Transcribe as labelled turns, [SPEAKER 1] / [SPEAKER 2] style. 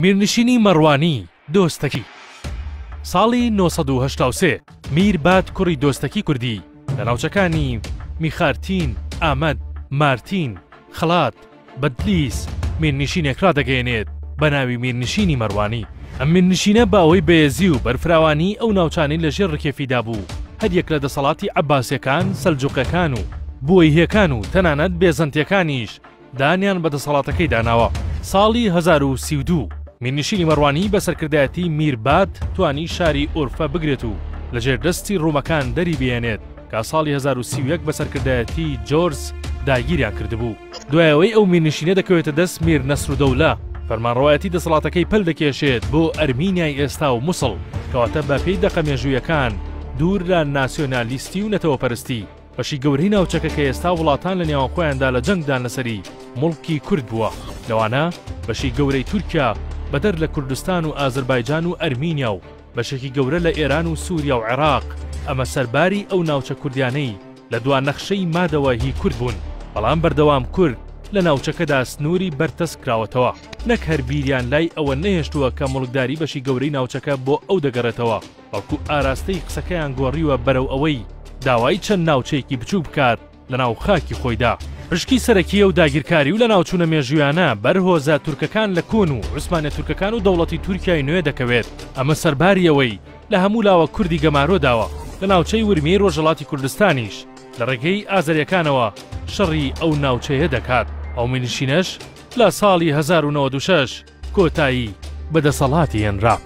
[SPEAKER 1] میرنشینی مەڕوانی دۆستەکی. ساڵی 983 میر باد کوڕی دۆستەکی کوردی لە ناوچەکانی، میخارتین، ئامەد، مارتین، خەڵات، بەدلیس، میرنشینێک ڕادەگەیەنێت بە ناوی میرنشینی مەڕوانی. ئەم میرنشینە بە ئەوەی بەێزی و بەرفراوانیی ئەو ناوچانەی لە ژێر ڕکێفیدا بوو، هەریەک لە دەسەڵاتی عەباسیەکان، سەلجوقەکان و بوەیهیەکان و تەنانەت بێزەنتیەکانیش دانیان بە دەسەڵاتەکەیدا ناوە. ساڵی 1032 میرنشینی مەڕوانی بە سەرکردایەتی میر باد توانی شاری ئورفە بگرێت و لە ژێر دەستی ڕوومەکان دەری بهێنێت کە ساڵی 1031 بە سەرکردایەتی جۆرز داگیریان کردبوو. دوای ئەوەی ئەو میرنشینە دەکەوێتە دەست میر نەسرودەولە، فەرمانڕەوایەتی دەسەڵاتەکەی پەل دەکێشێت بۆ ئەرمینیای ئێستا و موسڵ، کەواتە بە پێی دەقە مێژوویەکان دوور لە ناسیۆنالیستی و نەتەوەپەرستی، بەشی گەورەی ناوچەکە کە ئێستا وڵاتان لە نێوان خۆیاندا لە جەنگدان لەسەری، موڵکی کورد بووە، لەوانە بەشی گەورەی تورکیا بەدەر لە کوردستان و ئازربایجان و ئەرمینیا و بەشێکی گەورە لە ئێران و سوریا و عێراق، ئەمە سەرباری ئەو ناوچە کوردیانەی لە دوا نەخشەی مادەوە هی کورد بوون، بەڵام بەردەوام کورد لە ناوچەکەدا سنووری بەرتەسک کراوەتەوە، نەک هەر بیریان لای ئەوە نەهێشتووە کە موڵکداری بەشی گەورەی ناوچەکە بۆ ئەو دەگەڕێتەوە، بەڵکو ئاراستەی قسەکەیان گۆڕیوە بەرەو ئەوەی داوای چەند ناوچەیەکی بچووک بکات لەناو خاکی خۆیدا. پشکی سەرەکی ئەو داگیرکاری و لەناوچوونە مێژوویانە بەر هۆزە تورکەکان لە کۆن و عوسمانیە تورکەکان و دەوڵەتی تورکیای نوێ دەکەوێت، ئەمە سەرباری ئەوەی لە هەموو لاوە کوردی گەمارۆ داوە، لە ناوچەی ورمیەی ڕۆژهەڵاتی کوردستانیش لە ڕێگەی ئازەریەکانەوە شەڕی ئەو ناوچەیە دەکات، ئەو میرنشینەش لە ساڵی 1096 کۆتایی بە دەسەڵاتی هێنرا.